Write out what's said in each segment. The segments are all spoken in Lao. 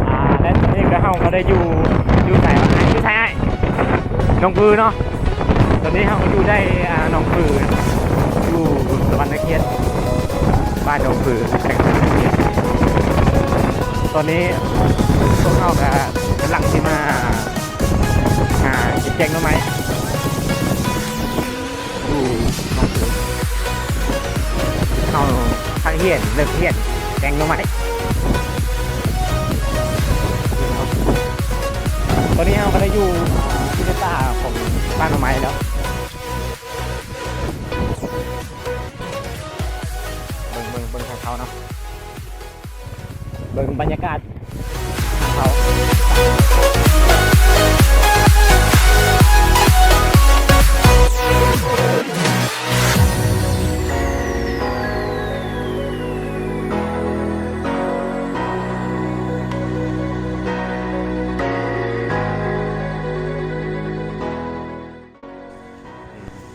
ອ່າ ແລະ ຕອນນີ້ກໍ ເຮົາກໍໄດ້ຢູ່ ຢູ່ໃສວະອ້າຍ? ຢູ່ໃສອ້າຍ? ໜອງຜືເນາະ. ຕອນນີ້ເຮົາກໍຢູ່ໄດ້ ອ່າ ໜອງຜື ຢູ່ສະຫວັນນະເຂດ ບ້ານໜອງຜື ແຂວງສະຫວັນນະເຂດ. ຕອນນີ້ພວກເຮົາກໍກຳລັງຊິມາຫາເກັບແກງໜໍ່ໄມ້ ຢູ່ໜອງຜື ເຮົາພັກຮຽນ ເລີກຮຽນ ແກງໜໍ່ໄມ້. ຕອນນີ້ເຮົາກໍໄດ້ຢູ່ທີ່ໃນປ່າຂອງປ່າໜໍ່ໄມ້ແລ້ວ. ເບິ່ງ ເບິ່ງ ເບິ່ງທາງເຂົ້າເນາະ. ເບິ່ງບັນຍາກາດທາງເຂົ້າ.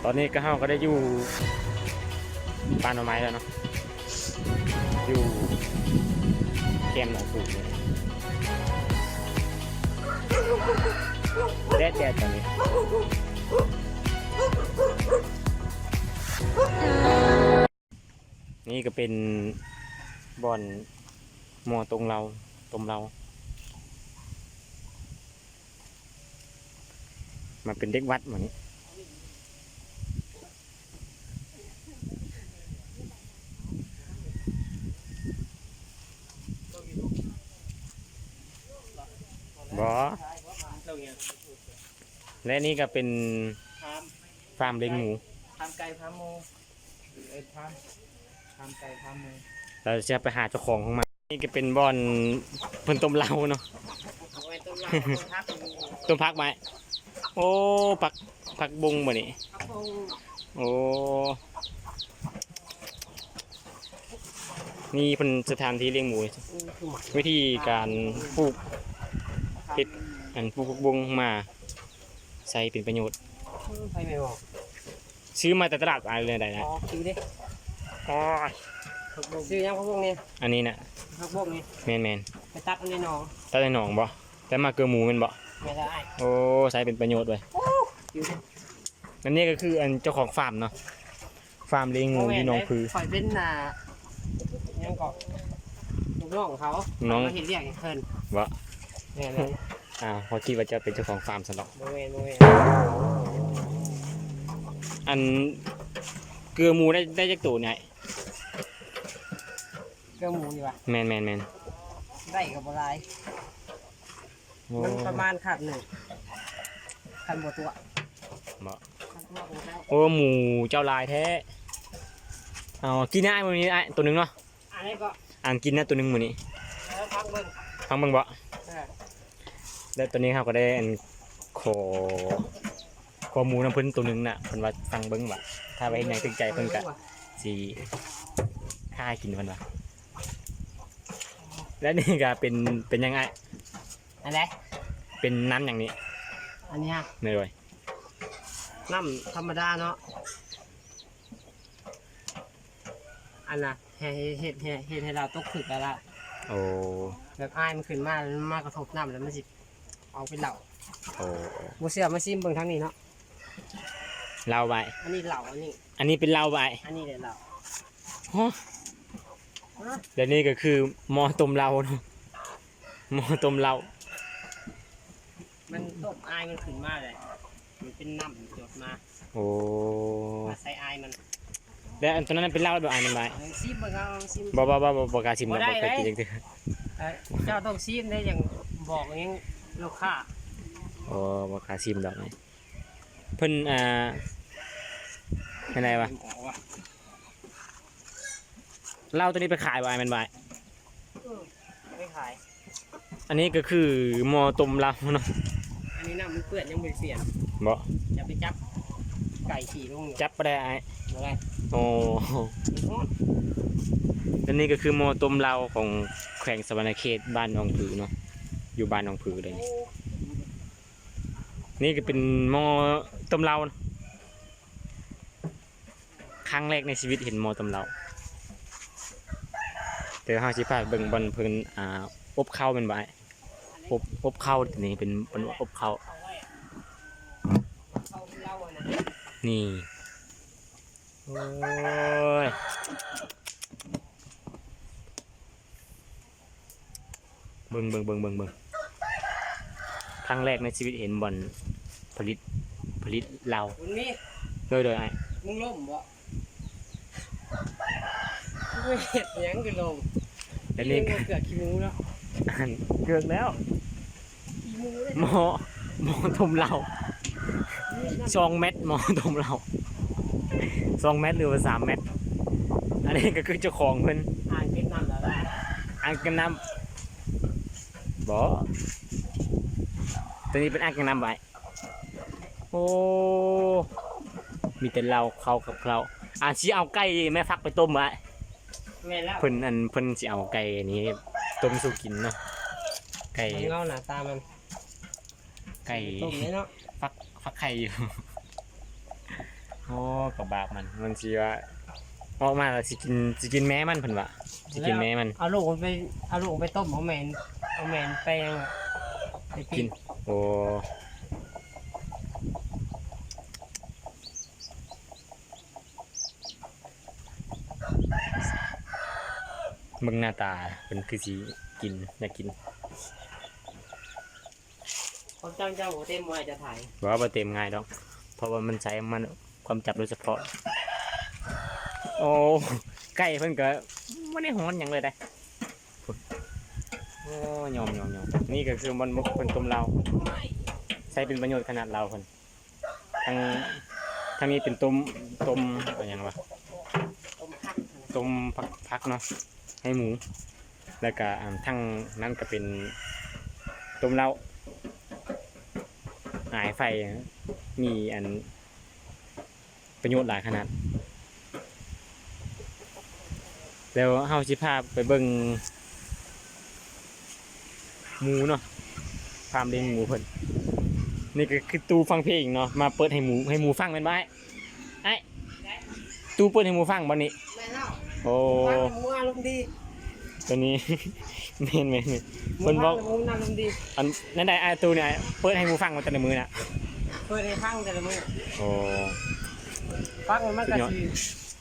ຕອນນີ້ກໍ ເຮົາກໍໄດ້ຢູ່ປ່າໜໍ່ໄມ້ແລ້ວເນາະ ຢູ່ແຄມໜອງຜືນີ້. ແດດ ແດດຕອນນີ້. ນີ້ກໍເປັນບ່ອນໝໍ້ຕົ້ມເຫຼົ້າ ຕົ້ມເຫຼົ້າ. ມາເປັນເດັກວັດມື້ນີ້. ບໍ່. ແລະ ນີ້ກໍເປັນຟາມ ຟາມລ້ຽງໝູ. ຟາມໄກ່ ຟາມໝູ. ເອີ ຟາມ ຟາມໄກ່ ຟາມໝູ. ລາວຈະໄປຫາເຈົ້າຂອງຂອງມັນ. ນີ້ກໍເປັນບ່ອນເພິ່ນຕົ້ມເຫຼົ້າເນາະ. ໂອ້ຍ ຕົ້ມເຫຼົ້າ ຕົ້ມຜັກ ຕົ້ມຜັກໄມ້. ໂອ້ ຜັກ ຜັກບົ້ງບໍ່ນີ້? ຜັກບົ້ງ. ໂອ້ ນີ້ເພິ່ນສະຖານທີ່ລ້ຽງໝູ. ອືມ ວິທີການປູກ ເຮັດ ອັນ ປູກຜັກບົ້ງມາໃຊ້ເປັນປະໂຫຍດ. ອືມ ໃຊ້ແມ່ນບໍ່? ຊື້ມາແຕ່ຕະຫຼາດ ອາຍ ເລື່ອງໃດນະ? ອໍ ຊື້ເດ້. ອໍ ຜັກບົ້ງ. ຊື້ຫຍັງ ຜັກບົ້ງນີ້? ອັນນີ້ນະ ຜັກບົ້ງນີ້. ແມ່ນໆ. ໄປຕັດເອົາໃນໜອງ. ຕັດໃນໜອງບໍ່? ແຕ່ມາເກືອໝູແມ່ນບໍ່? ແມ່ນແລ້ວອ້າຍ. ໂອ້ ໃຊ້ເປັນປະໂຫຍດເວີຍ. ໂອ້ ຢູ່ເດ້. ອັນນີ້ກໍຄືອັນເຈົ້າຂອງຟາມເນາະ. ຟາມລ້ຽງໝູຢູ່ໜອງຜື. ຂ້ອຍເປັນ ອ່າ ຫຍັງເກາະ ລູກນ້ອງເຂົາ. ນ້ອງ ມາເຮັດວຽກໃຫ້ເພິ່ນ. ບໍ່? ແມ່ນແລ້ວ. ອ້າວ ຂ້ອຍຄິດວ່າເຈົ້າເປັນເຈົ້າຂອງຟາມຊັ້ນດອກ. ບໍ່ແມ່ນ ບໍ່ແມ່ນ. ອັນເກືອໝູໄດ້ ໄດ້ຈັກໂຕນີ້? ເກືອໝູນີ້ຫວາ? ແມ່ນໆໆ. ໄດ້ກໍບໍ່ຫຼາຍ. ໂອ້ ມັນປະມານຄາບໜຶ່ງ ຄັນບໍ່ຕົວະ. ບໍ່? ຄັນຕົວະກໍໄດ້. ໂອ້ ໝູເຈົ້າຫຼາຍແທ້. ເອົາ ກິນໃຫ້ອ້າຍມື້ນີ້ ອ້າຍ ໂຕໜຶ່ງເນາະ. ອັນນີ້ກໍ ອັນ ກິນນະ ໂຕໜຶ່ງມື້ນີ້. ເອີ ຟັງເບິ່ງ ຟັງເບິ່ງບໍ່? ເອີ. ແລະ ຕອນນີ້ເຮົາກໍໄດ້ ອັນ ຂໍ ຂໍໝູນຳເພິ່ນໂຕໜຶ່ງນະ. ເພິ່ນວ່າຟັງເບິ່ງວ່າ ຖ້າວ່າເຮັດຫຍັງຖືກໃຈເພິ່ນກະຊິຂ້າໃຫ້ກິນເພິ່ນວ່າ. ແລະ ນີ້ກະເປັນ ເປັນຫຍັງອ້າຍ? ອັນໃດ? ເປັນນ້ຳຫຍັງນີ້? ອັນນີ້ຫະ? ໂດຍ. ນ້ຳທຳມະດາເນາະ. ອັນນະ ເຮັດ ເຮັດ ເຮັດ ເຮັດໃຫ້ລາວຕົກຖືກແລ້ວລະ. ໂອ້ ແບບອາຍມັນຂຶ້ນມາ ມັນມາກະທົບນ້ຳແລ້ວມັນຊິອອກເປັນເຫຼົ້າ. ໂອ້ ບໍ່ເຊື່ອມາຊີມເບິ່ງທາງນີ້ເນາະ. ເຫຼົ້າໄວ້ ອັນນີ້ເຫຼົ້າ ອັນນີ້ ອັນນີ້ເປັນເຫຼົ້າໄວ້ ອັນນີ້ແຫຼະເຫຼົ້າ. ຮະ ແລະ ນີ້ກໍຄືໝໍ້ຕົ້ມເຫຼົ້າເນາະ. ໝໍ້ຕົ້ມເຫຼົ້າ ມັນຕົ້ມອາຍມັນຂຶ້ນມາເລີຍ. ມັນເປັນນ້ຳຢົດມາ. ໂອ້ ມາໃສ່ອາຍມັນ. ແລ້ວອັນຕົວນັ້ນເປັນເຫຼົ້າບໍ່? ອາຍມັນຫວາຍ. ເອົາຊິມເບິ່ງ ເອົາ ລອງຊິມ. ບໍ່ ບໍ່ ບໍ່ ບໍ່ ບໍ່ກ້າຊິມດອກ. ບໍ່ໄດ້ ບໍ່ເຄີຍກິນຈັກເທື່ອ. ເອີ ເຈົ້າຕ້ອງຊິມເດ້ ຈັ່ງບອກຫຍັງລູກຄ້າ. ໂອ້ ບໍ່ກ້າຊິມດອກ. ເພິ່ນ ອ່າ ຈັ່ງໃດວະ? ເຫຼົ້າຕົວນີ້ໄປຂາຍບໍ່? ອາຍມັນຫວາຍ. ເອີ ໄປຂາຍ. ອັນນີ້ກໍຄືໝໍ້ຕົ້ມເຫຼົ້າເນາະ. ອັນນີ້ນ້ຳມັນເປື້ອນ ຍັງບໍ່ໄດ້ປ່ຽນ. ບໍ່? ຢ່າໄປຈັບໄກ່ຂີ້ລົງ. ຈັບບໍ່ໄດ້ອ້າຍ. ບໍ່ໄດ້. ໂອ້ ມັນຮ້ອນ. ອັນນີ້ກໍຄືໝໍ້ຕົ້ມເຫຼົ້າຂອງແຂວງສະຫວັນນະເຂດ ບ້ານໜອງຜືເນາະ, ຢູ່ບ້ານໜອງຜືເລີຍ. ໂອ້ ນີ້ກໍເປັນໝໍ້ຕົ້ມເຫຼົ້າ. ຄັ້ງແລກໃນຊີວິດເຫັນໝໍ້ຕົ້ມເຫຼົ້າ. ແຕ່ເຮົາຊິພາໄປເບິ່ງບ່ອນເພິ່ນ ອ່າ ອົບເຂົ້າແມ່ນບໍ່ອ້າຍ? ອົບ ອົບເຂົ້າ ຕົວນີ້ເປັນ ເປັນອົບເຂົ້າ. ນີ້ ໂອ້ຍ. ເບິ່ງ ເບິ່ງ ເບິ່ງ ເບິ່ງ ເບິ່ງ ຄັ້ງແລກໃນຊີວິດເຫັນບ່ອນຜະລິດ ຜະລິດເຫຼົ້າ. ບຸນມີ. ໂດຍ ໂດຍ ອ້າຍ. ມຶງລົ້ມບໍ່? ມຶງເຮັດຫຍັງຄືລົ້ມ? ອັນນີ້ ເກືອກຂີ້ໝູເນາະ. ອັນ ເກືອກແລ້ວ. ໝໍ້ ໝໍ້ຕົ້ມເຫຼົ້າ ສອງແມັດ ໝໍ້ຕົ້ມເຫຼົ້າ ສອງແມັດ ຫຼືວ່າສາມແມັດ. ອັນນີ້ກໍຄືເຈົ້າຂອງເພິ່ນ ອ່າງເກັບນ້ຳແລ້ວລະ ອ່າງເກັບນ້ຳ. ບໍ່ ຕົວນີ້ເປັນອ່າງເກັບນ້ຳໄວ້. ໂອ້ ມີແຕ່ເຫຼົ້າ ເຂົ້າກັບເຫຼົ້າ. ອ່າ ຊິເອົາໄກ່ແມ່ຟັກໄປຕົ້ມໄວ້. ແມ່ນແລ້ວ ເພິ່ນ ອັນ ເພິ່ນຊິເອົາໄກ່ນີ້ຕົ້ມສູ່ກິນເນາະ. ໄກ່ ເບິ່ງເອົາໜ້າຕາມັນ ໄກ່ ຕົ້ມເລີຍເນາະ ຟັກ ຟັກໄຂ່ຢູ່. ໂອ້ ກະບາບມັນ ມັນຊິວ່າອອກມາແລ້ວຊິກິນ ຊິກິນແມ່ມັນ ເພິ່ນວ່າຊິກິນແມ່ມັນ. ເອົາລູກມັນໄປ ເອົາລູກໄປຕົ້ມ ເອົາແມ່ ເອົາແມ່ໄປຫຍັງ ໄປ ກິນ ກິນ. ໂອ້ ເບິ່ງໜ້າຕາເພິ່ນຄືຊິກິນ ຢາກກິນ. ຂອງເຈົ້າ ເຈົ້າບໍ່ເຕັມບໍ່ ຈະຖ່າຍ? ບໍ່ ບໍ່ເຕັມ ງ່າຍດອກ ເພາະວ່າມັນໃຊ້ ມັນ ຄວາມຈັບໂດຍສະເພາະ. ໂອ້ ໄກ່ເພິ່ນກໍບໍ່ໄດ້ຮ້ອນຫຍັງເລີຍເດ້. ໂອ້ ຍອມ ຍອມ ຍອມ. ນີ້ກໍຄືມັນ ເພິ່ນຕົ້ມເຫຼົ້າ ໃຊ້ເປັນປະໂຫຍດຂະໜາດເຫຼົ້າເພິ່ນ. ທາງ ທາງນີ້ເປັນຕົ້ມ ຕົ້ມ ເອົາຫຍັງວະ ຕົ້ມຜັກ ຜັກເນາະ ໃຫ້ໝູ. ແລ້ວກະ ອັນ ທາງນັ້ນກະເປັນຕົ້ມເຫຼົ້າ ອາຍໄຟ ມີ ອັນ ປະໂຫຍດຫຼາຍຂະໜາດ. ແລ້ວເຮົາຊິພາໄປເບິ່ງໝູເນາະ ຟາມລ້ຽງໝູເພິ່ນ. ນີ້ກໍຄືຕູ້ຟັງເພງເນາະ ມາເປີດໃຫ້ໝູ ໃຫ້ໝູຟັງແມ່ນບໍ່ອ້າຍ? ອ້າຍ ຕູ້ເປີດໃຫ້ໝູຟັງບໍ່ນີ້? ແມ່ນແລ້ວ. ໂອ້ ຟັງໃຫ້ໝູອາລົມດີ. ຕົວນີ້ ແມ່ນໆໆ ເພິ່ນເວົ້າ ໝູອາລົມດີ. ອັນນັ້ນໄດ໋ ອ້າຍ ຕູ້ນີ້ເປີດໃຫ້ໝູຟັງວ່າແຕ່ລະມື້ນະ? ເປີດໃຫ້ຟັງແຕ່ລະມື້. ໂອ້ ຟັງມັນກໍ ສຸດຍອດ ຊິ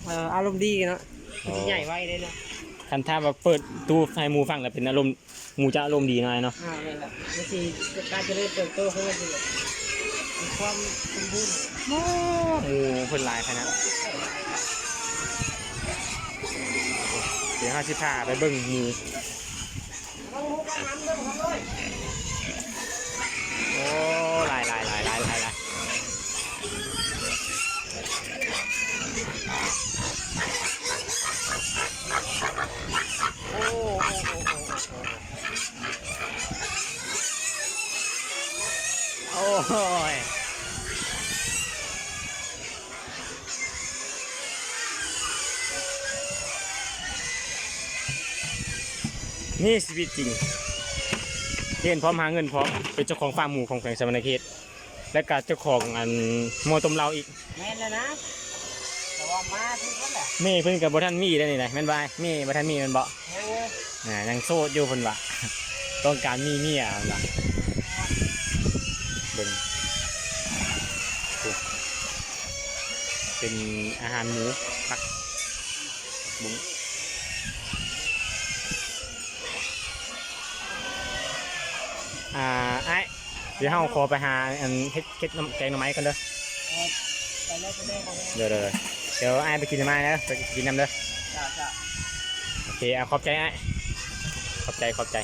ເອີ ອາລົມດີເນາະ. ໂອ້ ມັນຊິໃຫຍ່ໄວເດ້ເນາະ. ຄັນຖ້າວ່າເປີດຕູ້ໃຫ້ໝູຟັງແລ້ວເປັນອາລົມ ໝູຈະອາລົມດີເນາະອ້າຍເນາະ. ອ່າ ແມ່ນລະ ມັນຊິການຈະເລີນເຕີບໂຕຂອງມັນຊິແບບມີຄວາມສົມບູນ. ໂອ້ ໝູເພິ່ນຫຼາຍຂະໜາດ. ດຽວເຮົາຊິພາໄປເບິ່ງໝູ. ໂອ້ ຫຼາຍໆໆໆໆ. ໂອ້ ໂອ້ ໂອ້ ໂອ້ ໂອ້ ໂອ້ຍ. ນີ້ຊີວິດຈິງ ຮຽນພ້ອມຫາເງິນພ້ອມ ເປັນເຈົ້າຂອງຟາມໝູຂອງແຂວງສະຫວັນນະເຂດ ແລະກະເຈົ້າຂອງ ອັນ ໝໍ້ຕົ້ມເຫຼົ້າອີກ. ແມ່ນແລ້ວນະ ແຕ່ວ່າມາເພິ່ນແຫຼະ ແມ່ເພິ່ນກໍບໍ່ທັນມີເດ້ນີ້ນະ ແມ່ນບໍ່ອ້າຍ? ແມ່ບໍ່ທັນມີແມ່ນບໍ່? ຍັງເລີຍ ອ່າ ຍັງໂສດຢູ່ເພິ່ນວ່າ ຕ້ອງການມີເມຍເພິ່ນວ່າ. ເບິ່ງ ເປັນອາຫານໝູ ຜັກບຸ້ງ. ອ່າ ອ້າຍ ດຽວເຮົາຂໍໄປຫາອັນເຮັດ ເຮັດໜໍ່ ແກງໜໍ່ໄມ້ກ່ອນເດີ. ເອີ ໄປເລີຍ ໄປເລີຍ ໄປເລີຍ. ໂດຍໆ ດຽວອ້າຍໄປກິນນຳອ້າຍເດີ ໄປກິນນຳເດີ. ຈ້າ ຈ້າ. ໂອເຄ ເອົາ ຂອບໃຈອ້າຍ ຂອບໃຈ ຂອບໃຈ.